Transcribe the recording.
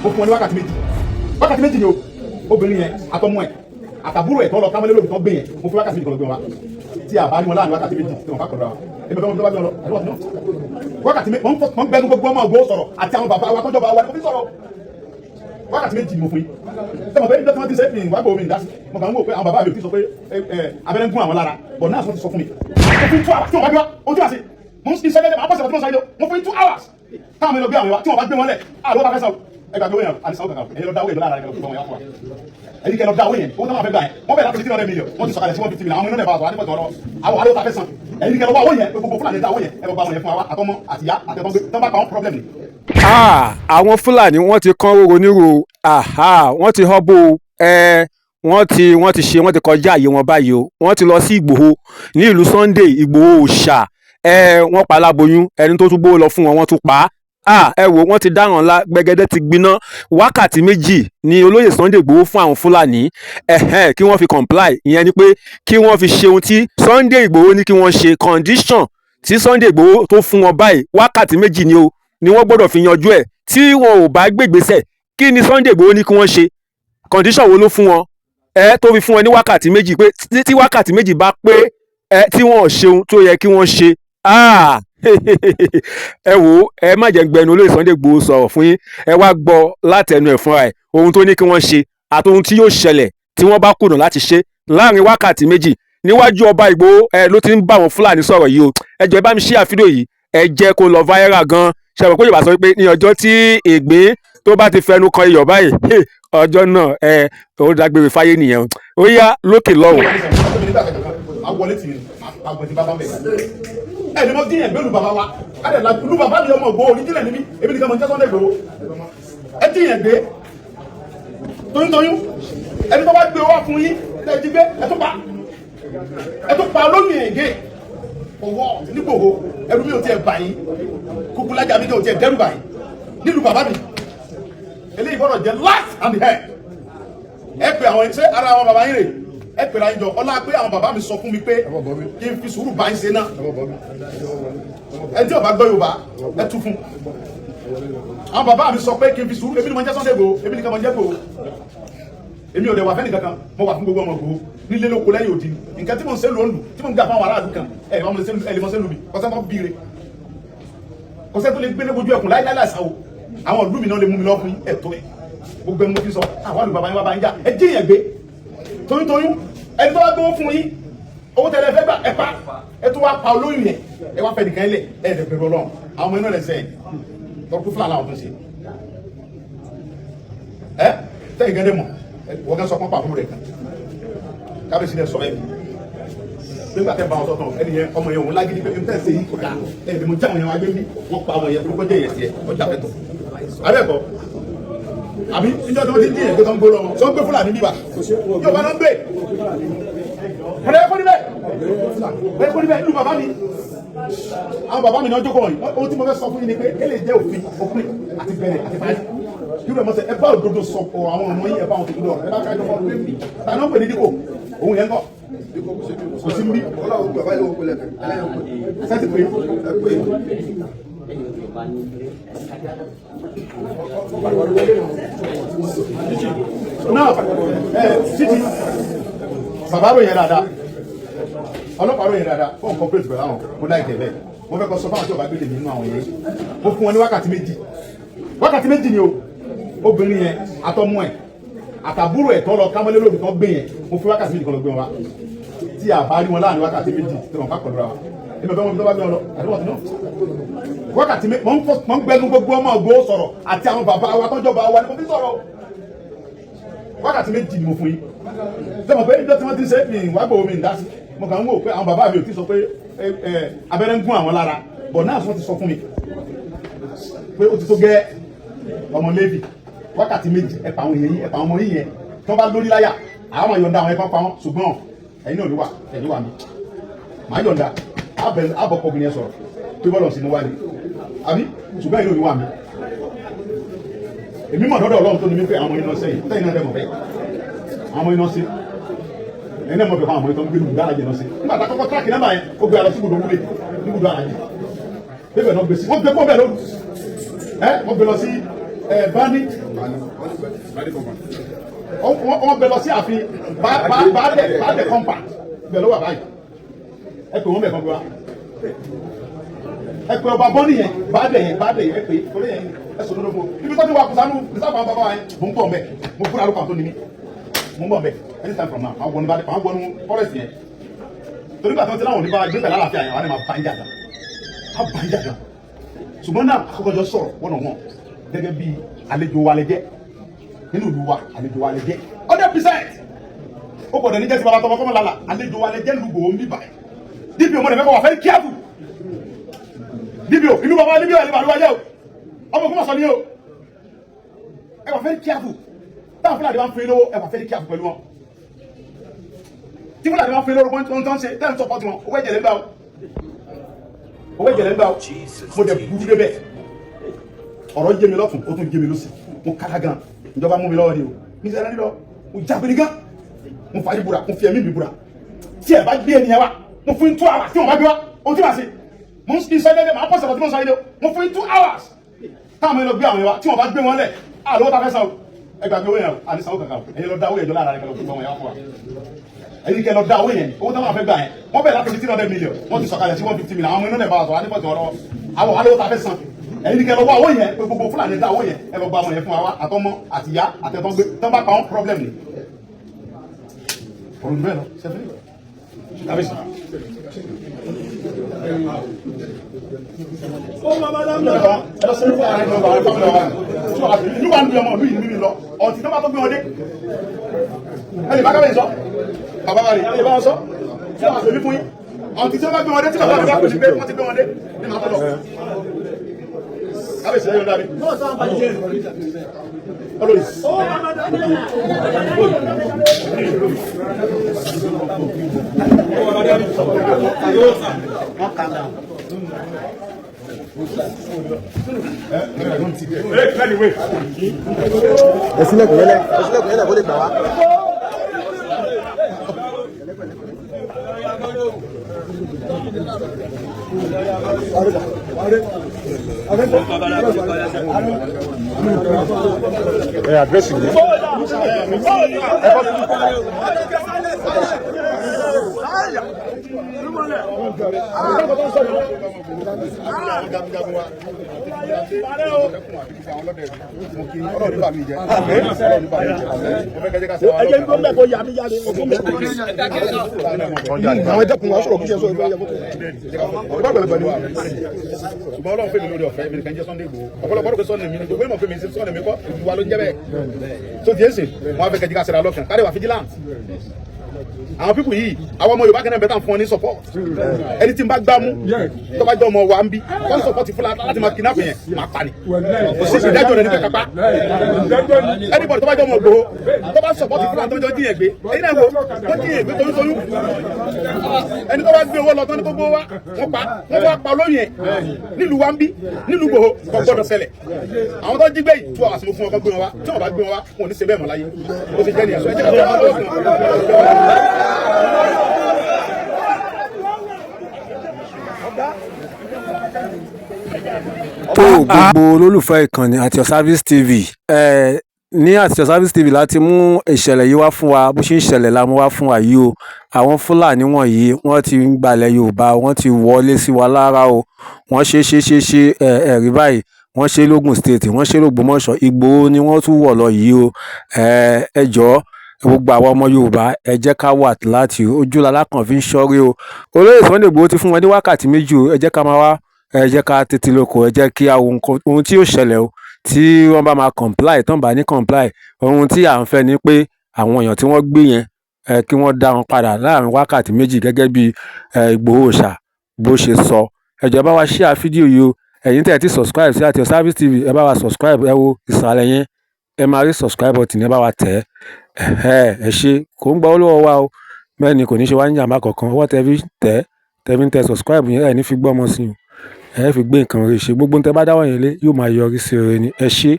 Mo fún wọn ní wákàtí 2. Wákàtí 2 ni o. Obìnrin yẹn, àtọmọ ẹ̀, àtàbúrò ẹ̀ tó lọ kámọ́lé lóbi tó gbé yẹn, mo fún wákàtí 2 kan lọ gbé wọn wá. Tí a bá rí wọn láàrin wákàtí 2 tí wọn bá kọ̀ọ̀dọ̀ wa, èmi fẹ́ wọn tó bá gbé wọn lọ àdúrà náà. Wákàtí 2, wọ́n gbẹnu gbogbo ọmọ Ìgbòho sọ̀rọ̀ àti àwọn bàbá wa tọ́jọba wa ni mo fi sọ̀rọ̀. Wákàtí 2 ni mo fún yín. Sẹ́mo pé ìjọ tí wọ́n ti ṣe ní ìwà gbòòmí ìdásí, mo kàn ń wò pé àwọn bàbá mi ò tí sọ pé abẹ́rẹ́ ń gún àwọn lára bọ̀ náà. Wọ́n ti sọ fún mi, mo fún 2 hours. Tí wọ́n bá gbé wa, ojú àṣẹ mo ń sọ ẹgbẹ́ máa bọ́ sọ̀rọ̀ tí wọ́n sọ yìí. Mo fún 2 hours táwọn mi lọ gbé àwọn wa. Tí wọ́n bá gbé wọn lẹ̀, àlọ́ bá fẹ́ sọ, ẹ gbàgbé owó yẹn àti sáwọ́ kankan. Ẹ̀yin lọ dá owó yẹn lára rẹ̀ fún wọn yà fún wa. Ẹ̀yin kẹ́ lọ dá owó yẹn. Owó táwọn fẹ́ gbà yẹn, wọ́n bẹ̀rẹ̀ láti 300 million, wọ́n ti sọ̀kalẹ̀ sí 150 million. Àwọn iná lẹ̀ bá wa sọ àdìpọ̀ tọ̀rọ̀ àwọn àlọ́ ta fẹ́ san. Ẹ̀yin kẹ́ lọ wá owó yẹn. Gbogbo Fúlàní dá owó yẹn, ẹ bá wọn yẹn fún wa, àtọmọ àtìyá àtẹ̀tọ́ gbé tọ́ bá pa wọn, problem ni. Ah, àwọn Fúlàní, wọ́n ti kán róró níro. Aha, wọ́n ti họ́ bó ẹ. Wọ́n ti ṣe, wọ́n ti kọjá àyè wọn báyìí o. Wọ́n ti lọ sí Ìgbòho ní ìlú Sunday Ìgbòho òòṣà. Ẹ wọ́n pa aláboyún, ẹni tó tún gbówó lọ fún wọn, wọ́n tún pa á. Ah, ẹ wò, wọ́n ti dáràn ńlá, gbẹgẹdẹ ti gbiná. Wákàtí 2 ni olóyè Sunday Ìgbòho fún àwọn Fúlàní ẹ̀hẹ́n kí wọ́n fi comply. Ìyẹn ni pé kí wọ́n fi ṣe ohun tí Sunday Ìgbòho ní kí wọ́n ṣe. Condition tí Sunday Ìgbòho tó fún wọn báyìí, wákàtí 2 ni o ni wọ́n gbọ́dọ̀ fi yanjú ẹ̀. Tí wọn ò bá gbégbèsè, kí ni Sunday Ìgbòho ní kí wọ́n ṣe? Condition wo ló fún wọn ẹ tó fi fún wọn ní wákàtí 2, pé tí wákàtí 2 bá pé ẹ, tí wọn ò ṣeun tó yẹ kí wọ́n ṣe? Ah, ẹ wò ó, ẹ má jẹ́ gbẹnu olóyè Sunday Igboho sọ̀rọ̀ fún yín. Ẹ wá gbọ́ látẹnu ẹ̀ fúnra ẹ̀, ohun tó ní kí wọ́n ṣe àti ohun tí yóò ṣẹlẹ̀ tí wọ́n bá kùnà láti ṣe láàrin wákàtí 2. Níwájú ọba Ìgbòho ẹ ló ti ń bá àwọn Fúlàní sọ̀rọ̀ yìí o. Ẹ jọ̀ọ́, ẹ bá mi share fídíò yìí, ẹ jẹ́ kó lọ viral gan. Ṣe mọ̀ pé Yorùbá sọ pé ní ọjọ́ tí ìgbín tó bá ti fẹnu kan iyọ̀ báyìí, ọjọ́ náà ẹ ó dágbére fáyé nìyẹn. Ó yá, lókè lọ́hùn. Awọlé tì mí àgbọn tí bàbá ń bẹ ẹ ní mo dín yẹn gbẹlú bàbá wa ẹ la lu bàbá mi. Ọmọ Ìgbòho oríjìnlẹ̀ níbí, èmi nìkan mo ń jẹ́ Sunday Ìgbòho. Ẹ dín yẹn gbé toyúntoyún, ẹni tó bá gbé wá fún yín ẹ jí gbé, ẹ tún pa, ẹ tún pa lónìí ègé owó nígbòho. Ẹrú mi ò tiẹ̀ bà yín, kúkúlájà mi ò tiẹ̀ dẹ́rù bà yín nílùú bàbá mi. Eléyìí gbọ́dọ̀ jẹ́ last and the end. Ẹ pè àwọn ṣé ara àwọn bàbá yín rè, ẹ pèrè àyìnjọ ọlá pé àwọn bàbá mi sọ fún mi pé kí n fi sùúrù bá yín ṣe náà. Ẹ tí ò bá gbọ́ Yorùbá, ẹ tú fún. Àwọn bàbá mi sọ pé kí n fi sùúrù. Èmi ni mo jẹ́ Sunday Igboho, èmi nìkan mo jẹ́ Igboho. Èmi ò dẹ̀ wà fẹ́ni kankan, mo wà fún gbogbo ọmọ Igboho nílé lóko lẹ́yìn òdi. Nǹkan tí mo ń ṣe lóńdù, tí mo ń gbà fún àwọn aráàlú kan, ẹ ẹ lè mọ ṣe lù mí kọsẹ́ tó bí re, kọsẹ́ tó lè gbé lójú ẹkùn láíláí láìsáwò. Àwọn ìlú mi náà lè mú mi lọ fún ẹ̀tọ́ ẹ. Gbogbo ẹni mo fi sọ àwọn àlù bàbá yín wá bá yín jà. Ẹ jí yẹn gbé toyúntoyún, ẹni tó bá gbówó fún yín, owó tẹ́lẹ̀ fẹ́ gbà, ẹ pa, ẹ tó wá pa olóyún yẹn, ẹ wá fẹ́ nìkan lẹ̀. Ẹ ẹ bẹ̀rù Ọlọ́run. Àwọn ọmọ inú rẹ̀ sẹ́yìn tọ́kú fúlàní àwọn tó ń ṣe ẹ tẹ́yìn gẹ́gẹ́ mọ̀. Wọ́n kẹ́ sọ pọ́npọ́ àbúrò rẹ̀ kan, kábíyèsí rẹ̀ sọ ẹ̀ nígbà tẹ́ bá wọn sọ̀tàn. Ẹni yẹn, ọmọ yẹn, òun lágídí pé n tẹ́ ṣe yìí kò dáa. Ẹ ní mo jáwọn yẹn wá gbé bí wọ́n pa ọmọ yẹn tó kọjá yẹn tiẹ̀ ọjà fẹ́ tó abẹ́ẹ̀kọ́ àbí níjọ́ tí wọ́n ti ń dín yẹn gbé tó ń gbó lọ́wọ́ tó ń gbé Fúlàní bíbà yóò bá náà ń gbé ọ̀rẹ́ kó níbẹ̀ ọ̀rẹ́ kó níbẹ̀. Ìlú bàbá mi, àwọn bàbá mi náà jókòó wọ̀nyí. Ohun tí mo fẹ́ sọ fún yín ni pé kélé jẹ́ òfin, òpin àti bẹ̀rẹ̀ àti parí. Kí ló mọ̀ sẹ́ ẹ bá òdodo sọ àwọn ọmọ yín, ẹ bá wọn tó dúró ẹ bá kájọ fọ́ pé tàbí wọ́n pè ní dípò òun yẹn kọ́ kò sí nbí sẹ́tì pé. Náà ẹ títí bàbá ròyìn dáadáa, ọlọ́pàá ròyìn dáadáa fún corporate pẹ̀lú àwọn. Mo láìpẹ́ bẹ́ẹ̀, mo fẹ́ kọ́ sọ fáwọn tí ọba gbélé nínú àwọn yẹn. Mo fún wọn ní wákàtí 2. Wákàtí 2 ni o. Obìnrin yẹn, àtọmọ ẹ̀, àtàbúrò ẹ̀ tó lọ kámọ́lé lórí tó gbé yẹn, mo fi wákàtí 2 kan lọ gbé wọn wá. Tí a bá rí wọn láàrin wákàtí 2 tí wọn bá kọlu ra wa, èmi ò fẹ́ wọn bí tó bá gbé wọn lọ àdúgbò tí náà. Wákàtí 2, mo ń gbẹnu gbogbo ọmọ Ìgbòho sọ̀rọ̀ àti àwọn bàbá wa tọ́jọba wa ni mo fi sọ̀rọ̀. Wákàtí 2 ni mo fún yín. Sẹ́mo pé ìjọ tí wọ́n ti ṣe ní ìwà gbòòmí ìdásí, mo kàn ń wò pé àwọn bàbá mi ò tí sọ pé abẹ́rẹ́ ń gún àwọn lára bọ̀ náà. Wọ́n ti sọ fún mi pé ó ti tó gẹ́. Ọmọ Léfì, wákàtí 2, ẹ pa àwọn èèyàn yín, ẹ pa àwọn ọmọ yín yẹn. Tí wọ́n bá lórí láyà, àwọn yọ̀ǹda àwọn ẹ̀kọ́ pa wọ́n, ṣùgbọ́n ẹ̀yin náà ló wà, ẹ̀yin wà mí, màá yọ̀ǹda àbọ̀kọ̀ obìnrin yẹn sọ̀rọ̀ pé bọ́lọ̀ sí mo wá ní àbí, ṣùgbọ́n ẹ̀yin náà ló wà mí. Èmi mọ̀ dọ́dọ̀ Ọlọ́run tó ní mí pé àwọn ọmọ iná sẹ́yìn tẹ́yìn náà dẹ̀ mọ̀ bẹ́ẹ̀. Àwọn ọmọ iná sí, ẹ̀yin náà mọ̀ bẹ́ẹ̀ fún àwọn ọmọ iná tó ń gbé lùdú dára jẹ̀ náà sí. Nígbà tá a kọ́kọ́ track nọ́mbà yẹn, ó gbé alọ sí ibùdó wúlé níbùdó àràjì bẹ́ẹ̀ náà gbé sí. Wọ́n gbé kó bẹ́ẹ̀ lóru ẹ, wọ́n gbé lọ sí Ẹ bá ní wọ́n bẹ lọ sí ààfin baálẹ̀ compound bẹ̀ ló wà báyìí. Ẹ pè wọ́n bẹ̀ kan bí wa. Ẹ pè ọba bọ́ọ̀nì yẹn, baálẹ̀ yẹn, baálẹ̀ yẹn, ẹ pè torí yẹn. Ẹ sọ lódò fún ibi tó ti wà kùsànù rìsáàfù àwọn bàbá wa yẹn. Mò ń bọ̀ mbẹ, mo fúra lóko àwọn tó ní mi. Mò ń bọ̀ mbẹ anytime from now. Àwọn wọnú baálẹ̀, àwọn wọnú forest yẹn, torí gbàtọ́ tí láwọn oníbà gbé pẹ̀lú àlàáfíà yẹn, àwọn ni máa bá ń jà gan, á bá ń jà gan. Ṣùgbọ́n náà, àkọ́kọ́jọ sọ̀rọ̀ wọ́n wọ́n gẹ́gẹ́ bí àlejò wa lẹ jẹ́ nínú ìlú wa. Àlejò wa lẹ jẹ́ 100%. Ó gbọ́dọ̀ ní jẹ́ ti bàbá tọmọ kọ́mọ lálà. Àlejò wa lẹ jẹ́ lùgbò ń bí báyìí. DPO, mo dẹ̀ fẹ́ kọ́ wà fẹ́ kíáfù. DPO, ìlú bàbá DPO, àlejò àlùwájẹ́ o, ọmọ kọ́mọ sọ ní o. Ẹ wà fẹ́ kíáfù. Táwọn Fúlàní bá ń fún yín lówó, ẹ wà fẹ́ kíáfù pẹ̀lú wọn. Tí Fúlàní bá ń fún yín lówó, wọ́n tó ń ṣe tẹ́ ń support wọn, owó ẹ̀jẹ̀ lẹ́ ń gbà o, owó ẹ̀jẹ̀ lẹ́ ń gbà o. Mo dẹ̀ burú débẹ̀. Ọ̀rọ̀ yé mi lọ́tún, ó tún yé mi lọ́sì. Mo kára gan, ìjọba mú mi lọ́wọ́ ni o. Mi sẹ́yìn nílọ, mo jábìrì gan, mo fàájì búra, mo fi ẹ̀mí mi búra. Tí ẹ bá gbé ẹnìyẹn wa, mo fún yín 2 hours. Tí wọn bá gbé wa, ohun tí màá ṣe, mo ń sọ ẹgbẹ́, màá pọ̀ sọ̀rọ̀ tí mo ń sọ yìí o. Mo fún yín 2 hours. Táwọn yẹn lọ gbé àwọn yẹn wa, tí wọn bá gbé wọn lẹ̀, àlọ́ ta fẹ́ san o. Ẹ gbàgbé owó yẹn o, àní sanwó kankan o. Ẹ̀yin lọ dá owó yẹn jọ lára rẹ, kẹlẹ fún wọn yẹn wá fún wa. Ẹ̀yin kẹ lọ dá owó yẹn. Owó táwọn afẹ́ gbà yẹn, wọ́n bẹ̀rẹ̀ láti 300 million, wọ́n ti sọ̀kalẹ̀ sí 150 million. Àwọn ọmọ inú ẹ̀ bá wa sọ̀rọ̀ àdìpọ̀ tí wọ́n lọ́wọ́ àwọn alówó ta fẹ́ san. Ẹ̀yin kẹ lọ wá owó yẹn pé gbogbo Fúlàní dá owó yẹn. Ẹ lọ gba ọmọ yẹn fún wa, àtọmọ àtìyá àtẹtọ́ gbé tán bá pa wọn, problem ni. Ọ̀rọ̀ jù bẹ́ẹ̀ lọ sẹ́fẹ́ kábíyèsí. Ẹ lọ sẹ́yìn fún àwọn ẹ̀rọ àwọn family wa. Ìlú wa ń bí ọmọ ìlú yìí mímí lọ ọtí tó bá tó gbé wọn dé. Ẹ lè bá kábíyèsí sọ, bàbá wa rè é, ẹ lè bá wọn sọ tí wọn àṣẹ fún yín. Ọtí tí wọn bá gbé wọn dé, tí bàbá mi bá pèsè pé wọn ti gbé wọn dé ní màá tó lọ. Kábíyèsí, ẹ̀yọ́ dábì olórí. Ẹ sílẹ̀kùn yẹlẹ, ẹ sílẹ̀kùn yẹlẹ kó lè gbà wá. Ẹ àdírẹ́sì mi. Àwọn ẹ̀dẹ́kun wa sọ̀rọ̀ kí ṣe sọ ìfẹ́ yẹ kókó. Ṣùgbọ́n Ọlọ́run fún mi lórí ọ̀fẹ́ mi nìkan jẹ́ Sunday Igboho. Ọ̀pọ̀lọpọ̀ ọ̀rọ̀ pé Sunday mi ni gbogbo ìmọ̀ fún mi, Sunday mi kọ́, ìwà ló ń jẹ́ bẹ́ẹ̀ tó ti ẹ̀ sìn. Wọ́n á fẹ́ kẹjí ká ṣẹlẹ̀ lọ́kàn kárí wà vigilant. Àwọn pípù yìí, àwọn ọmọ Yorùbá kan náà bẹ́ẹ̀ tán fún wọn ní support. Ẹni tí n bá gbá mú tó bá jẹ́ ọmọ wa ń bí wọ́n support fúnra láti máa kidnap yẹn, máa pa ni. Kò sí ìdájọ́ rẹ̀ ní pẹ́ kápá. Anybody tó bá jẹ́ ọmọ Ìgbòho tó bá support fúnra tó jọ jíyàn gbé, èyí náà wo wọ́n jíyàn gbé toyúntoyún. Ẹni tó bá gbé owó lọ tán ní gbogbo wa, wọ́n pa wọ́n wá pa olóyún yẹn nílùú wa ń bí, nílùú Ìgbòho. Kò gbọ́dọ̀ ṣẹlẹ̀. Àwọn tó jí gbé yìí, 2 hours mo fún wọn kó gbé wọn wá. Tí wọn bá gbé wọn wá, wọn ò ní ṣe bẹ́ẹ̀ mọ́ láyé. Ó ti jẹ́ nìyẹn. Sọ ẹ jẹ́ ká lọ́wọ́. Tó gbogbo olólùfẹ́ ìkànnì àti Your Service TV, ẹ ní àti Your Service TV láti mú ìṣẹ̀lẹ̀ yìí wá fún wa. Bó ṣe ń ṣẹlẹ̀ la mú wá fún wa yìí o. Àwọn Fúlàní wọ̀nyí, wọ́n ti ń gbalẹ̀ Yorùbá, wọ́n ti wọlé sí wa lára o. Wọ́n ṣe ṣe ṣe ṣe ẹ ẹ̀rí báyìí. Wọ́n ṣe lógùn State, wọ́n ṣe lógbómọ̀ṣọ́. Ìgbòho ni wọ́n tún wọ̀ lọ yìí o. Ẹ ẹ jọ̀ọ́, gbogbo àwọn ọmọ Yorùbá, ẹ jẹ́ ká wà láti ojú lalákàn fi ń ṣọ́rí o. Olóyè Sunday Igboho ti fún wọn ní wákàtí 2 o. Ẹ jẹ́ ká máa wá, ẹ jẹ́ ká tètè lóko, ẹ jẹ́ kí a wo nǹkan ohun tí yóò ṣẹlẹ̀ o. Tí wọ́n bá máa comply, tán bá ní comply, ohun tí à ń fẹ́ ni pé àwọn èèyàn tí wọ́n gbé yẹn, ẹ kí wọ́n dá wọn padà láàrin wákàtí 2, gẹ́gẹ́ bí Ìgbòho Òòṣà bó ṣe sọ. Ẹ jọ̀ọ́, ẹ bá wa share fídíò yìí o. Ẹ̀yin tẹ́ ẹ ti subscribe sí àti Your Service TV, ẹ bá wa subscribe. Ẹ wo ìsàlẹ̀ yẹn, ẹ máa rí subscribe button, ẹ bá wa tẹ̀ ẹ́. Ẹ ṣe kò ń gba owó lọ́wọ́ wa o. Bẹ́ẹ̀ ni kò ní ṣe wá ní ìjàmbá kankan. Ọwọ́ tẹ fi tẹ̀, tẹ fi ń tẹ subscribe yẹn, ẹ ní fi gbọ́ ọmọ sí i, ẹ fi gbé nǹkan rere ṣe. Gbogbo ohun tẹ bá dáwọ́ yẹn lé yóò máa yọrí sí rere ni. Ẹ ṣé.